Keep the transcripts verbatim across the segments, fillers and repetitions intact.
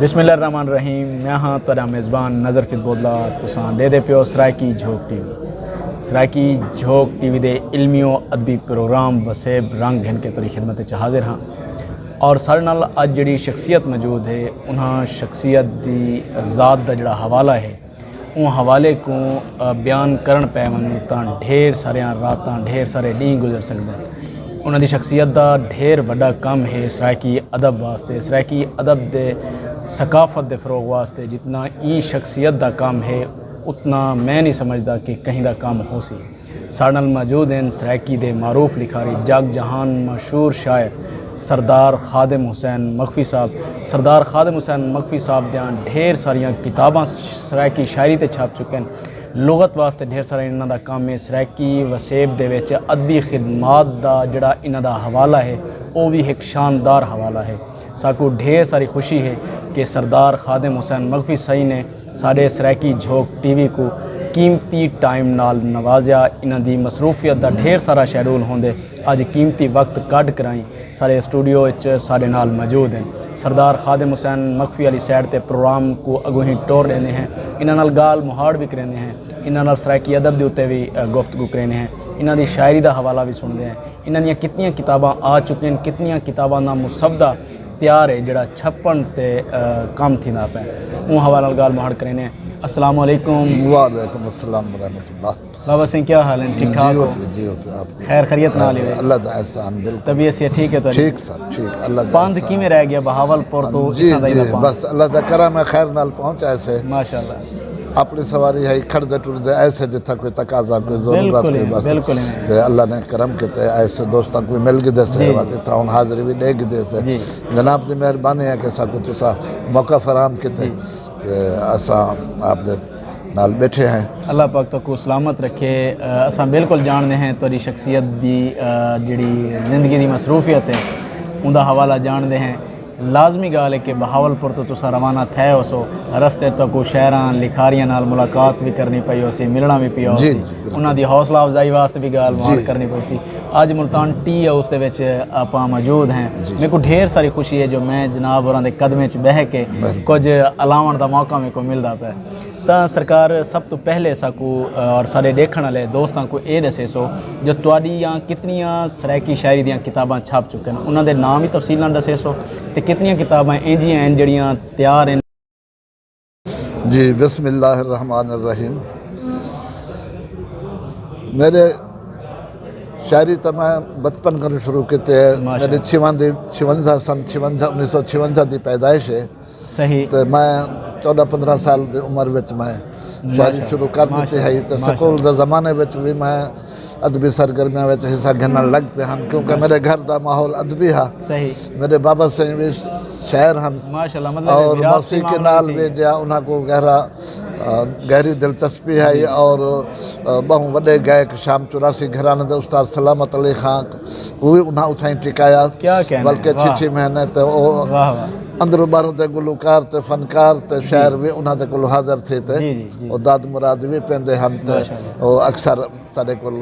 بسم اللہ الرحمن الرحیم۔ میں ہاں تہاݙا میزبان نذر فت بودلا۔ تساں ݙیہدے پیو سرائیکی جھوک ٹی وی۔ سرائیکی جھوک ٹی وی دے علمی و ادبی پروگرام وسیب رنگ گھن کے تہاݙی خدمت وچ حاضر ہاں۔ اور ساݙے نال اڄ جیڑھی شخصیت موجود ہے، انہاں شخصیت دی ذات دا جیڑھا حوالہ ہے، اوں حوالے کوں، آ، بیان کرݨ پئے ونڄوں تاں ڈھیر ساریاں راتاں، ڈھیر سارے ݙینہہ گزر سڳدن۔ انہاں دی شخصیت دا ڈھیر وݙا کم ہے سرائیکی ادب واسطے، سرائیکی ادب دے ثقافت دے فروغ واسطے۔ جتنا ایں شخصیت دا کم ہے، اتنا میں نہیں سمجھدا کہ کہیں دا کم ہوسی۔ ساݙے نال موجود ہن سرائیکی دے معروف لکھاری، جگ جہان مشہور شاعر سردار خادم حسین مخفی صاحب۔ سردار خادم حسین مخفی صاحب دیاں ڈھیر ساریاں کتاباں سرائیکی شاعری تے چھپ چکن۔ لغت واسطے ڈھیر سارا انہاں دا کم ہے۔ سرائیکی وسیب دے وچ ادبی خدمات دا جڑا انہاں دا حوالہ ہے، او وی ہک شاندار حوالہ ہے۔ ساکوں ڈھیر ساری خوشی ہے کہ سردار خادم حسین مخفی سئیں نے ساݙے سرائیکی جھوک ٹی وی کوں قیمتی ٹائم نال نوازیا۔ انہاں دی مصروفیت دا ڈھیر سارا شیڈول ہوندے، اڄ قیمتی وقت کڈھ کرائیں ساݙے اسٹوڈیو اچ ساݙے نال موجود ہن۔ سردار خادم حسین مخفی آلی سائیڈ تے پروگرام کوں اڳوں ہی ٹور ݙیندے ہیں، انہاں نال ڳالھ مہاڑ وی کریندے ہیں، انہاں نال سرائیکی ادب دے اتے وی، آ، گفتگو کریندے ہیں، انہاں دی شاعری دا حوالہ وی سݨدے ہیں۔ انہاں دیاں کتنیاں کتاباں آ چکین، کتنیاں کتاباں دا مسودہ تیار ہے جڑا چھپݨ تے، آ، کم تھیندا پئے۔ اوں حوالے نال ڳالھ مہاڑ کریندے ہیں۔ السلام علیکم۔ وعلیکم السلام ورحمۃ اللہ۔ بابا سئیں، کیا حال ہیں؟ ٹھیک ٹھاک جی ہو؟ جی، آپ خیر خیریت نال ہی ہوئے؟ اللہ دا احسان، بالکل۔ طبیعت سے ٹھیک ہے تہاݙی؟ ٹھیک سر، ٹھیک، اللہ دا پندھ احسان۔ کیویں رہ گیا بہاول پور تو جی، اتھاں تائیں جی، دا پندھ؟ بس اللہ دا کرم ہے، خیر نال پہنچ آئے سے۔ ماشاءاللہ۔ اپݨی سواری ہے، کھڑدے ٹردے ایسے جتھاں کوئی تقاضا، کوئی ضرورت، بالکل کوئی ایویں، بس۔ بالکل ایویں۔ تے اللہ نے کرم کیتے، ایسے دوستاں کوئی مل گھدے سے، جی۔ وت اتھاں ہن حاضری وی ݙے گھدے سے۔ جی۔ جناب دی مہربانی ہے کہ ساکوں تساں موقع فراہم کیتے۔ جی۔ تے اساں آپ دے نال ٻیٹھے ہیں۔ اللہ پاک تہاکوں سلامت رکھے۔ آ، اساں بالکل ڄاݨدے ہیں تہاݙی شخصیت دی، آ، جڑی زندگی دی مصروفیت ہے، اوندا حوالہ ڄاݨدے ہیں۔ لازمی ڳالھ ہے کہ بہاول پور توں تساں روانہ تھئے ہوسو، رستے تہاکوں شاعراں، لکھاریاں نال ملاقات وی کرݨی پئی ہوسی، ملݨا وی پیا جی، ہوسی۔ جی، بالکل۔ انہاں دی حوصلہ افزائی واسطے وی ڳالھ مہاڑ جی۔ کرݨی پئی سی۔ اڄ ملتان ٹی ہاؤس دے وچ آپاں موجود ہیں۔ جی۔ میکوں ڈھیر ساری خوشی ہے جو میں جناب ہوراں دے قدمیں چ ٻہہ کے بالکل۔ کجھ الاوݨ دا موقع میکوں ملدا پئے۔ تاں سرکار، سب توں پہلے ساکوں، آ، اور ساݙے ݙیکھݨ والے دوستاں کوں اے ݙسیسو جو تہاݙیاں کتنیاں سرائیکی شاعری دیاں کتاباں چھپ چکن، انہاں دے ناں وی تفصیل نال ݙسیسو، تے کتنیاں کتاباں اینجھیاں ہن جڑیاں تیار ہن؟ جی، بسم اللہ الرحمن الرحیم۔ میݙے شاعری تاں میں بچپن کنوں شروع کیتے ہے۔ ماشاءاللہ۔ میݙی چھوانجہ، چھوانجہ سن، چھوانجہ، انیس سو چھوانجہ دی پیدائش ہے۔ صحیح۔ تے میں چوݙاں پندرہ سال دی عمر وچ میں شاعری ماشاءاللہ۔ شروع کر ݙتی ماشاءاللہ۔ ہے۔ تے ماشاءاللہ۔ سکول دے زمانے وچ وی میں ادبی سرگرمیاں وچ حصہ گھنݨ لڳ پئے ہن، کیونکہ ماشاءاللہ۔ میݙے گھر دا ماحول ادبی ہا۔ صحیح۔ میݙے بابا سئیں وی شاعر ہن۔ ماشاءاللہ، مطلب اور وراثتی موسیقی معاملہ نال تھی۔ وی جا انہاں کوں گہرا، آ، گہری دلچسپی ہے جی۔ اور، آ، ٻہوں وݙے گائک شام چوراسی گھرانے دے استاد سلامت علی خان کوں وی انہاں اتھائیں ٹکایا۔ کیا کہنا ہے، بلکہ واہ۔ چھی چھی مہینے تے او واہ واہ۔ اندروں ٻاہروں تے گلوکار تے فنکار تے جی۔ شاعر وی انہاں دے کولوں حاضر تھی تے جی، جی، جی۔ او داد مراد وی پیندے ہن تے ماشاءاللہ۔ او اکثر ساݙے کول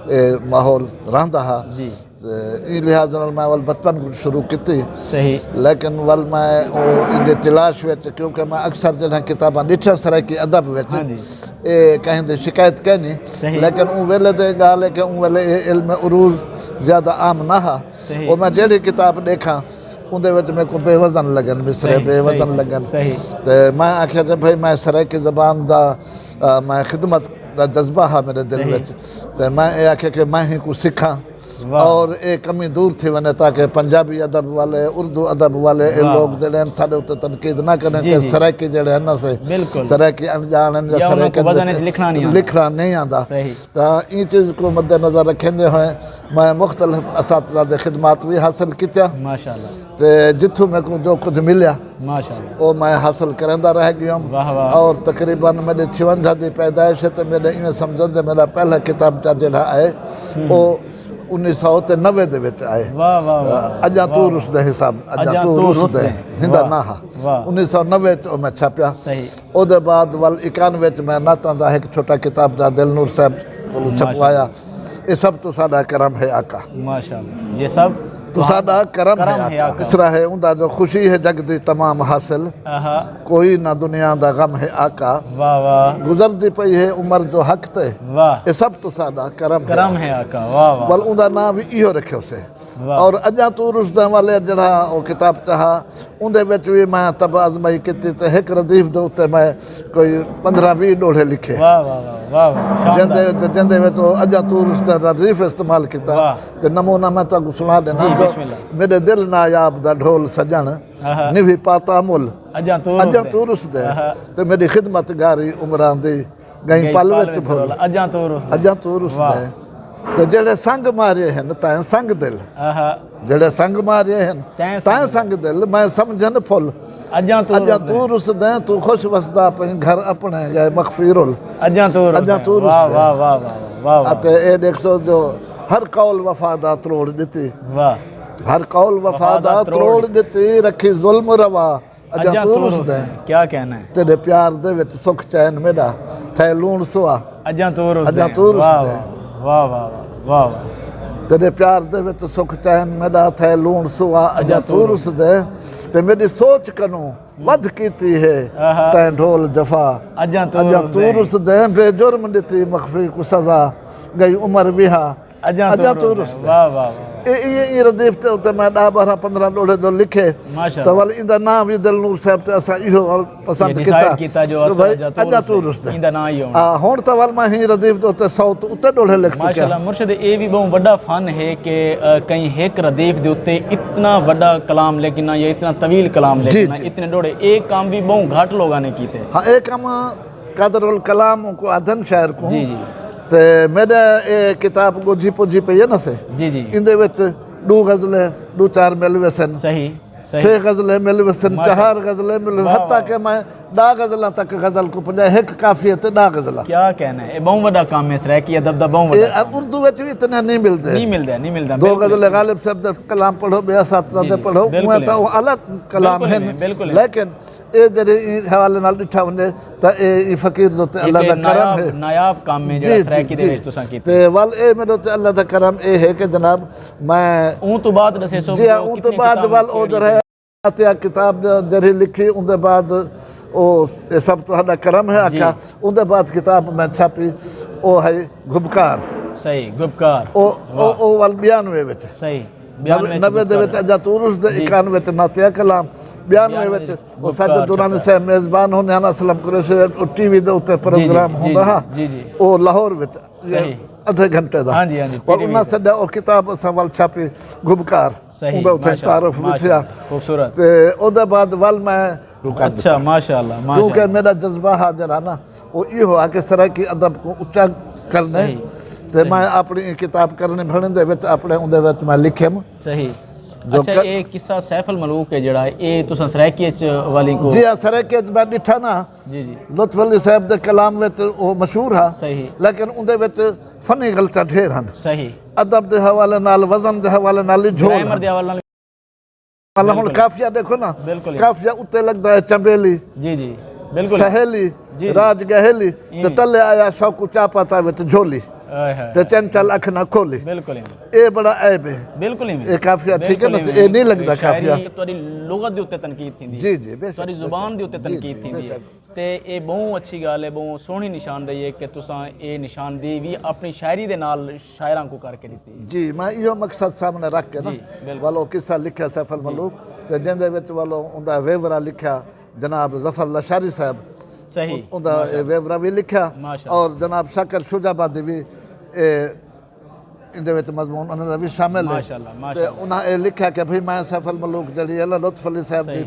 اے ماحول رہندا ہا۔ جی۔ تے ایں لحاظ نال میں ول بچپن کوں شروع کیتی۔ صحیح۔ لیکن ول میں او ایندے تلاش وچ، کیونکہ میں اکثر جڑیاں کتاباں ݙٹھیاں سرائیکی ادب وچ، ہاں جی۔ اے کہیں دی شکایت کینی۔ صحیح۔ لیکن اوں ویلے تے ڳالھ ہے کہ اوں ویلے اے علم عروض زیادہ عام نہ ہا۔ صحیح۔ او میں جیڑھی کتاب ݙیکھاں، اوندے وچ میکوں بے وزن لڳن، مصرعے صحیح، بے صحیح، وزن صحیح، لڳن۔ صحیح۔ تے میں آکھیا تے بھئی میں سرائیکی زبان دا، آ، میں خدمت دا جذبہ ہا میݙے دل صحیح۔ وچ۔ تے میں اے آکھیا کہ میں ہی کوں سکھاں۔ واہ۔ اور اے کمی دور تھی ونڄے تاکہ پنجابی ادب والے، اردو ادب والے، اے واہ۔ لوگ جڑے ہن ساݙے اتے تنقید نہ کرن جی، کہ جی۔ سرائیکی جڑے ہن نا سے، بالکل۔ سرائیکی انڄاݨ ہن یا یا انہاں سرائیکی کوں وزن وچ لکھݨا نہیں آندا۔ لکھݨا نہیں آندا۔ صحیح۔ تاں ایں چیز کوں مد نظر رکھیندے ہوئے میں مختلف اساتذہ دے خدمات وی حاصل کیتیاں۔ ماشاءاللہ۔ تے جتھوں میکوں جو کجھ ملیا، ماشاءاللہ۔ او میں حاصل کریندا رہ ڳیوم۔ واہ واہ۔ اور تقریباً میݙے چھونجھا دی پیدائش ہے تے میݙے ایویں سمجھو جو میݙا پہلا کتابچہ جیڑھا آئے، ہوں۔ او انیس سو تے نوے دے وچ آئے۔ واہ واہ واہ۔ اڄاں توں واہ۔ رس دے حساب، اڄاں اڄاں توں توں رس رس دے۔ دے۔ ہندا واہ۔ ناں ہا۔ واہ۔ انیس سو نوے وچ او میں چھاپیا۔ صحیح۔ او دے بعد ول اکانوے وچ میں نعتاں دا ہک چھوٹا کتابچہ دل نور صاحب کولوں ماشاءاللہ۔ چھپوایا۔ اے سب توں ساݙا کرم ہے آقا۔ ماشاءاللہ۔ یہ سب تساڈا کرم ہے آقا۔ اس طرح ہے اوندا جو خوشی ہے جگ دی تمام حاصل۔ کوئی نہ دنیا دا غم ہے آقا۔ واہ واہ۔ گزردی پئی ہے عمر جو حق تے۔ واہ۔ اے سب تساڈا کرم ہے کرم ہے آقا۔ آقا۔ واہ واہ۔ ول اوندا ناں وی ایہو رکھیو سے۔ واہ۔ اور اجاں توں رسدیں والے جڑا او کتاب چاہا، اوندے وچ وی میں طبع آزمائی کیتی تے ہک ردیف دے اتے میں کوئی پندرہ ویہہ ڈوہڑے لکھے۔ واہ واہ واہ واہ واہ، شاندار۔ جیندے جیندے وچ او اجاں توں رسدیں ردیف استعمال کیتا۔ واہ۔ تے نمونہ میں تہاکوں سنا ݙینداں جی، جو بسم اللہ۔ میݙے دل نایاب دا ڈھول سڄݨ، آہا۔ نوھی پاتا مل۔ اجاں توں اجاں رسدیں۔ توں رسدیں۔ آہا۔ تے میݙی خدمت گاری عمراں دی ڳئیں پل وچ بھل۔ اجاں توں رسدیں۔ اجاں توں رسدیں۔ واہ۔ تے جیڑھے سنگ مارے ہن تیں سنگ دل۔ آہا۔ جیڑھے سنگ مارے ہن تیں تیں سنگ سنگ دل۔ دل، میں سمجھن پھل۔ اجاں توں اجاں رسدیں۔ توں رسدیں، توں خوش وسدا پئیں گھر اپݨے ڳئے مخفی رل۔ اجاں توں اجاں رسدیں۔ توں واہ رسدیں۔ واہ واہ واہ واہ واہ۔ اتے اے ݙیکھسو جو ہر قول وفا دا تروڑ ݙتی۔ واہ۔ ہر قول وفا وفا دا دا تروڑ تروڑ۔ ݙتی، رکھی ظلم روا۔ اجاں اجاں توں توں رسدیں۔ رسدیں۔ کیا کہنا ہے۔ تیݙے پیار دے وچ سکھ چین میݙا تھئے لوݨ سوا۔ اجاں توں رسدیں۔ اجاں توں واہ رسدیں۔ واہ واہ واہ واہ واہ۔ تیݙے پیار دے وچ سکھ چین میݙا تھئے لوݨ سوا۔ اجاں اجاں توں توں رسدیں۔ تے میݙی سوچ کنوں ودھ کیتی ہے آہا۔ تیں ڈھول جفا۔ اجاں توں اجاں توں رسدیں۔ رسدیں۔ بے جرم ݙتی مخفی کوں سزا، ڳئی عمر ویہا۔ اجاں اجاں توں توں رسدیں۔ رسدیں۔ واہ واہ واہ۔ اے ایں ایں ردیف تے اتے میں ݙاہ ٻارہاں پندرہ ݙوہڑے جو لکھے۔ ماشاءاللہ۔ تے ول ایندا ناں وی دلنور صاحب تے اساں ایہو ول پسند اے ڈیسائیڈ کیتا۔ کیتا جو کہ اساں بھائی اجاں توں اجاں توں رسدیں۔ رسدیں۔ ایندا ناں ہی ہووݨ۔ ہاں، ہݨ تاں ول میں ایں ردیف دے اتے سو توں اتے ݙوہڑے لکھ چکیا۔ ماشاءاللہ مرشد، اے وی ٻہوں وݙا فن ہے کہ، آ، کہیں ہک ردیف دے اتے اتنا وݙا کلام لکھݨا یا اتنا طویل کلام جی، لکھݨا، جی۔ اتنے ݙوہڑے، اے کام وی ٻہوں گھٹ لوکاں نے کیتے۔ ہاں، اے کم قادر الکلام کوں آہدن شاعر کوں۔ جی، جی۔ تے میݙا اے کتاب ڳوجھی پوجھی پئی ہے نا سے۔ جی، جی۔ ایندے وچ ݙو غزلیں، ݙو چار مل ویسن۔ صحیح، صحیح۔ سے غزلیں مل ویسن، ماشاءاللہ۔ چہار غزلیں مل، واہ، حتیٰ واہ۔ کہ میں ݙاہ غزلاں تک غزل کوں پڄایا، ہک قافیے تے ݙاہ غزلاں۔ کیا کہنا ہے، اے ٻہوں وݙا کم ہے، سرائیکی ادب دا ٻہوں وݙا اے کم ہے۔ اردو وچ وی اتنے نہیں ملدے۔ نہیں ملدے، نہیں ملدے، دو بالکل۔ غزلیں غالب صاحب دے کلام پڑھو، ٻئے اساتذہ جی، دے جی، پڑھو، بالکل اوہ تاں ایویں۔ او الگ کلام بالکل ہن، ایویں، بالکل ایویں۔ لیکن اے جیڑھے ایں حوالے نال ݙٹھا ونڄے تاں اے ایں فقیر دے اتے اللہ ہک دا کرم نایاب، ہے۔ نایاب کم ہے جیڑھا جی، جی، سرائیکی دے جی۔ وچ تساں کیتے۔ تے ول اے میݙے اتے اللہ دا کرم اے ہے کہ جناب میں اوں توں بعد ݙسیسو جی ہاں، اوں توں کتنی بعد کتاباں ول او کیڑھی جیڑھا ہے عطیہ کتاب جیڑھی لکھی، اوندے بعد او اے سب تہاݙا کرم ہے جی۔ آقا، اوندے بعد کتاب میں چھاپی، او ہے گھبکار۔ صحیح، گھبکار۔ او، او، واہ۔ او ول ٻیانوے وچ۔ صحیح۔ نوے، بیانوے نوے دے وچ اجاں توں رسدیں، جی۔ اکانوے تے نعتیہ کلام، بیانوے بیانوے وچ او گھبکار ساجد درانی چھپا۔ صاحب میزبان ہوندے ہن، اسلم قریشی او ٹی وی دے اتے جی، جی، پروگرام جی، ہوندا جی، ہا۔ جی، جی۔ او لاہور وچ صحیح۔ ادھے گھنٹے دا۔ ہاں جی، ہاں جی، اور پی ٹی وی انہاں تے۔ سݙا او کتاب اساں ول چھاپی، گھبکار۔ صحیح، اوندا اتھے ماشاءاللہ، تعارف وی تھیا۔ ماشاءاللہ، خوبصورت۔ تے اوندے بعد ول میں اچھا، ماشاءاللہ، ماشاءاللہ۔ کیونکہ میݙا جذبہ ہا جیڑھا نا، او ایہو ہا کہ سرائیکی ادب کوں اچا کرݨے۔ صحیح، تے صحیح۔ میں اپݨی ایں کتاب کرݨی بھرݨی دے وچ اپݨے اوندے وچ میں لکھیم۔ صحیح۔ جو اچھا، ک- اے قصہ سیف الملوک ہے جیڑھا، اے تساں سرائیکی اچ والی کوں جی ہاں، سرائیکی اچ میں ݙٹھا نا، جی، جی۔ لطف علی صاحب دے کلام وچ او مشہور ہا، صحیح۔ لیکن اوندے وچ فنی غلطیاں ڈھیر ہن۔ صحیح۔ ادب دے حوالے نال، وزن دے حوالے نال ہی جھول گرامر ہن۔ دے حوالے نال مطلب ہݨ بالکل۔ قافیہ ݙیکھو نا، بالکل۔ قافیہ اتے لڳدا ہے چنبیلی، جی، جی، بالکل۔ سہیلی، جی، جی۔ راج ڳہیلی، تے ایویں۔ تلے آیا شوق چا پاتا وچ جھولی، ہائے ہائے۔ تے چنچل اکھ نہ کھولی۔ بالکل ایویں۔ اے بڑا عیب ہے۔ بالکل ایویں۔ اے قافیہ ٹھیک ہے نا، بالکل ایویں۔ اے نہیں لڳدا قافیہ۔ شاعری تہاݙی لغت دے اتے تنقید تھیندی ہے۔ جی، جی، بے شک، تہاݙی بے شک۔ زبان دے اتے جی، تنقید جی، تھیندی بے ہے۔ شک۔ تے اے ٻہوں اچھی ڳالھ ہے، ٻہوں سوہݨی نشاندہی ہے کہ تساں اے نشاندہی وی اپݨی شاعری دے نال شاعراں کوں کر کے ݙتی۔ جی، میں ایہو مقصد سامݨے رکھ کے نا، جی، بالکل۔ ول او قصہ لکھیا سیف جی۔ الملوک، تے جیندے وچ ول اوندا ویورا لکھیا جناب ظفر لشاری صاحب۔ صحیح، اوندا ماشاءاللہ۔ ویورا وی لکھیا ماشاءاللہ۔ اور جناب شاکر شجاع آبادی وی، اے، ایندے وچ مضمون انہاں دا وی شامل ہے۔ ماشاءاللہ، تے ماشاءاللہ۔ انہاں اے لکھیا کہ بھئی میں سیف الملوک جیڑھی ہے نا لطف علی صاحب دی صحیح۔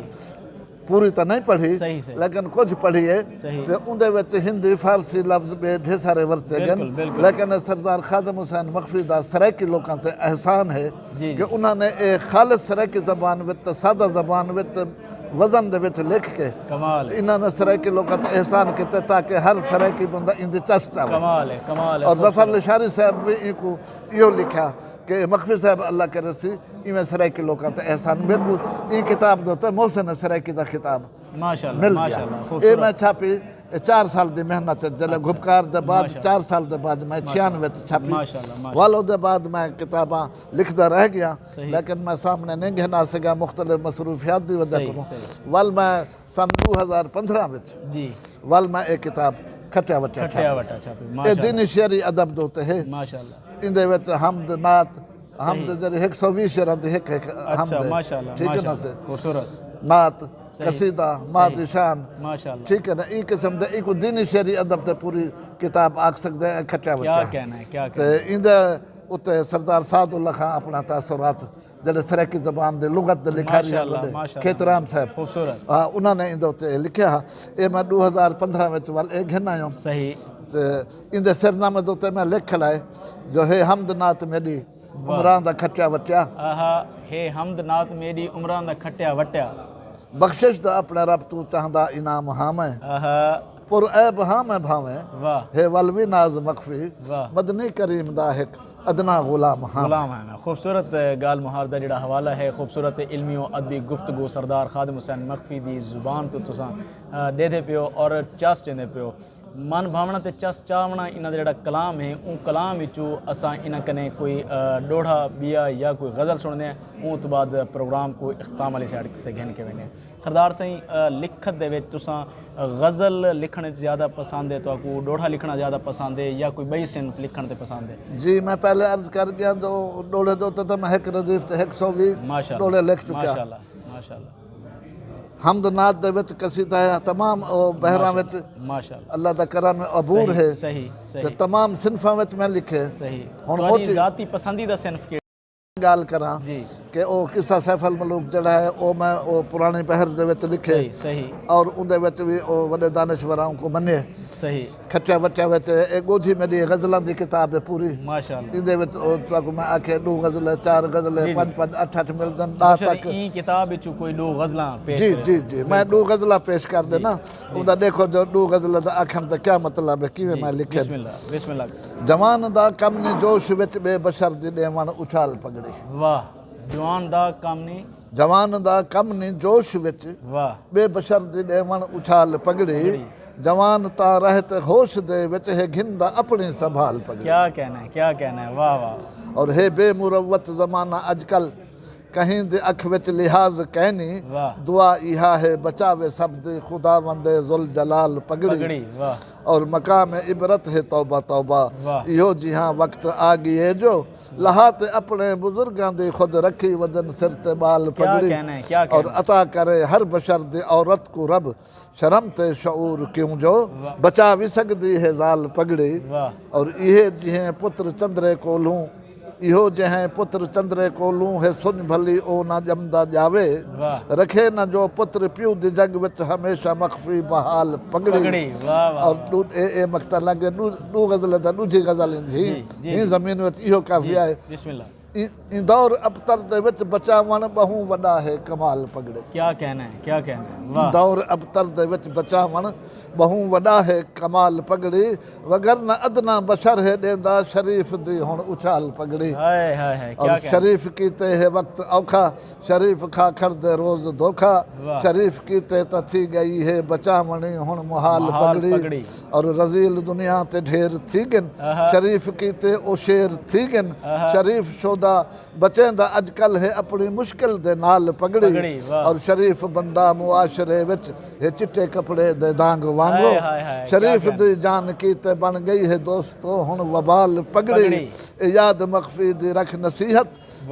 پوری تاں نہیں پڑھی، صحیح، صحیح۔ لیکن کجھ پڑھی ہے۔ صحیح۔ تے اوندے وچ ہندی، فارسی لفظ ٻئے ڈھیر سارے ورتے ڳن، بالکل، بالکل۔ لیکن سردار خادم حسین مخفی دا سرائیکی لوکاں تے احسان ہے جی، کہ جی۔ انہاں نے اے خالص سرائیکی زبان وچ تے سادہ زبان وچ تے وزن دے وچ لکھ کے کمال ہے۔ انہاں نے سرائیکی لوکاں تے احسان کیتے تاکہ ہر سرائیکی بندہ ایندے چس چاوے۔ کمال ہے، کمال ہے، اور ظفر خوبصورت۔ لشاری صاحب وی اینکوں ایہو لکھیا کہ مخفی صاحب اللہ کرسی ایویں سرائیکی لوکاں تے احسان۔ میکوں ایں کتاب دے اتے محسن سرائیکی دا خطاب ماشاءاللہ، مل ڳیا۔ ماشاءاللہ، اے خوبصورت۔ میں چھاپی اے چار سال دی محنت ہے، جلے گھبکار دے بعد، چار سال دے بعد میں چھیانوے وچ چھاپی۔ ول اودے بعد میں کتاباں لکھدا رہ گیا، لیکن میں سامنے نہیں گھن آ سگا مختلف مصروفیات دی وجہ کنوں۔ ول میں سن ݙو ہزار پندرہ وچ ول میں اے کتاب کھٹیا وٹیا چھاپی۔ اے دینی شعری ادب دے اتے ہے۔ ایندے وچ حمد، نعت، حمد جیڑھی ہک سو ویہہ شعراں دی ہک ہک حمد ہے۔ ٹھیک ہے نا سے؟ نعت، قصیدہ، مادح شان، ٹھیک ہے نا؟ ایں قسم دے، ایکوں دینی شعری ادب تے پوری کتاب آکھ سڳدے ہیں، کھٹیا وٹیا۔ تے ایندے اتے سردار سعد اللہ خان اپݨا تاثرات جیڑھے سرائیکی زبان دے، لغت دے لکھاری ہن وݙے کھیت رام صاحب، ہاں، انہاں نے ایندے اتے لکھیا ہا۔ اے میں ݙو ہزار پندرہ وچ ول اے گھن آیوں۔ تے ایندے سرنامے دے اتے میں لکھ کھلائے جو ہے حمد نعت میݙی عمراں دا کھٹیا وٹیا۔ آہا، ہے حمد نعت میݙی عمراں دا کھٹیا وٹیا۔ بخشش دا اپݨے رب توں چاہندا انعام ہاں میں۔ آہا۔ پر عیب ہاں میں بھانویں۔ واہ۔ ہے ول وی ناز مخفی۔ واہ۔ مدنی کریم دا ہک ادنیٰ غلام ہاں۔ غلام ہاں میں۔ خوبصورت ڳالھ مہاڑ دا جیڑھا حوالہ ہے، خوبصورت علمی و ادبی گفتگو سردار خادم حسین مخفی دی زبان توں تساں، آ، ݙیہدے پیو اور چس چیندے پیو۔ من بھاوݨا تے چس چاوݨا انہاں دا جیڑھا کلام ہے، اوں کلام وچوں اساں انہاں کنے کوئی، آ، ݙوہڑا ٻیا یا کوئی غزل سݨدے ہیں، اوں توں بعد پروگرام کوں اختتام والی سائیڈ تے گھن کے ویندے ہیں۔ سردار سئیں، آ، لکھت دے وچ تساں غزل لکھݨ وچ زیادہ پسند ہے، تہاکوں ݙوہڑا لکھݨا زیادہ پسند ہے یا کوئی ٻئی صنف لکھݨ تے پسند ہے؟ جی، میں پہلے عرض کر گیا جو ݙوہڑے دے اتے تاں میں ہک ردیف تے ہک سو ویہہ ݙوہڑے لکھ چکیا۔ ماشاءاللہ، ماشاءاللہ۔ حمد نعت دے وچ قصیدہ ہے، تمام او بحراں وچ اللہ دا کرم عبور ہے۔ تے تمام صنفاں وچ میں لکھے۔ ہݨ تہاݙی ذاتی پسندیدہ صنف کیڑھی؟ ڳالھ کراں کہ او قصہ سیف الملوک جیڑھا ہے، او میں او پراݨے بحر دے وچ لکھے اور اوندے وچ وی او وݙے دانشوراں کوں منے۔ کھٹیا وٹیا وچ اے ڳوجھی میݙی غزلاں دی کتاب ہے پوری۔ ایندے وچ او تہاکوں میں آکھے ݙو غزل، چار غزل، پنج پنج، اٹھ اٹھ ملدن، ݙاہ تک۔ ایں کتاب وچوں کوئی ݙو غزلاں پیش کرے۔ جی، جی، میں ݙو غزلاں پیش کر ݙینا۔ اوندا ݙیکھو جو ݙو غزل دا آکھݨ دا کیا مطلب ہے، کیویں میں لکھے۔ بسم اللہ، بسم اللہ۔ جوان دا کم نی جوش وچ ٻئے بشر دی ݙیوݨ اچھال پڳڑی۔ واہ، جوان دا کم نی۔ جوان دا کم نی جوش وچ ٻئے بشر دی ݙیوݨ اچھال پڳڑی۔ جوان تاں رہ تے ہوش دے وچ ہے، گھندا اپݨی سنبھال پڳڑی۔ کیا کہنا ہے، کیا کہنا ہے، واہ واہ۔ اور ہے بے مروت زمانہ اڄ کل، کہیں دی اکھ وچ لحاظ کینی۔ دعا ایہا ہے بچاوے سب دی خداوند ذوالجلال پڳڑی۔ اور مقام عبرت ہے توبہ توبہ، ایہو جیہاں وقت آ ڳیے جو لہا تے اپݨے بزرگاں دی خود رکھی ودن سر تے ٻال پڳڑی۔ اور عطا کرے ہر بشر دی عورت کوں رب شرم تے شعور، کیوں جو بچا وی سڳدی ہے ذال پڳڑی۔ اور ایہے جیہیں پتر چندرے کولوں، ایہو جیہیں پتر چندرے کولوں ہے سنڄ بھلی او نہ ڄمدا ڄاوے۔ رکھے نہ جو پتر پیو دی جڳ وچ ہمیشہ مخفی بحال پڳڑی۔ اور ݙو، اے، اے مقطع لڳ ڳئے، ݙو، ݙو غزل دا ݙوجھی غزل ایندی ہی۔ ہی زمین وچ ایہو قافیہ ہے۔ بسم اللہ۔ ایں، ایں دور ابتر دے وچ بچاوݨ ٻہوں وݙا ہے کمال پڳڑے۔ کیا کہنا ہے، کیا کہنا ہے، واہ۔ ایں دور ابتر دے وچ بچاوݨ ٻہوں وݙا ہے کمال پڳڑی، وگرنہ ادنیٰ بشر ہے ݙیندا شریف دی ہݨ اچھال پڳڑی۔ ہائے، ہائے، ہائے، کیا کہنا ہے۔ اور شریف کیتے ہے وقت اوکھا، شریف کھا کھڑدے روز دھوکھا، شریف کیتے تاں تھی ڳئی ہے بچاوݨی ہݨ محال پڳڑی۔ اور رذیل دنیا تے ڈھیر تھی ڳن، شریف کیتے او شیر تھی ڳن۔ شریف شودا بچیندا اڄ کل ہے اپݨی مشکل دے نال پڳڑی۔ اور شریف بندہ معاشرے وچ ہے چٹے کپڑے دے دانگ وانگوں۔ شریف دی جان کیتے بݨ ڳئی ہے دوستو ہݨ وبال پڳڑی۔ اے یاد مخفی دی رکھ نصیحت،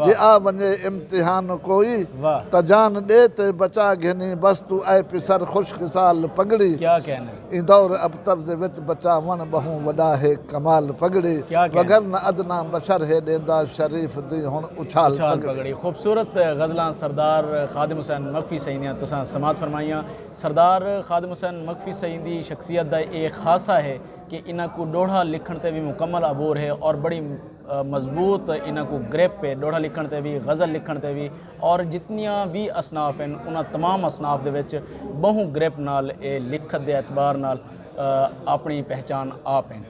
جے آ ونڄے امتحان کوئی، تاں جان ݙے تے بچا گھنی بس توں اے پسر خوش خصال پڳڑی۔ کیا کہنا ہے۔ ایں دور ابتر دے وچ بچاوݨ ٻہوں وݙا ہے کمال پڳڑی، وگرنہ ادنیٰ بشر ہے ݙیندا شریف دی ہݨ اچھال پڳڑی۔ خوبصورت غزلاں سردار خادم حسین مخفی سئیں دیاں تساں سماعت فرمائیاں۔ سردار خادم حسین مخفی سئیں دی شخصیت دا اے خاصہ ہے کہ انہاں کوں ݙوہڑا لکھݨ تے وی مکمل عبور ہے اور بڑی، آ، مضبوط انہاں کوں گرپ ہے، ݙوہڑا لکھݨ تے وی، غزل لکھݨ تے وی، اور جتنیاں وی اصناف ہن، انہاں تمام اصناف دے وچ ٻہوں گرپ نال اے لکھت دے اعتبار نال، آ، اپݨی پہچان آپ ہن۔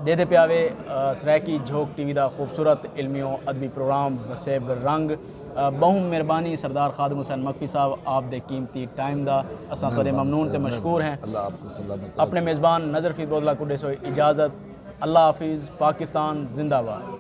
ݙیہدے پیا وے سرائیکی جھوک ٹی وی دا خوبصورت علمی و ادبی پروگرام وسیب رنگ۔ ٻہوں مہربانی سردار خادم حسین مکفی صاحب، آپ دے قیمتی ٹائم دا، اساں تہاݙے ممنون تے مشکور ہیں۔ اپݨے میزبان نذر فیض بودلا کوں ݙیسو اجازت۔ اللہ حافظ۔ پاکستان زندہ باد۔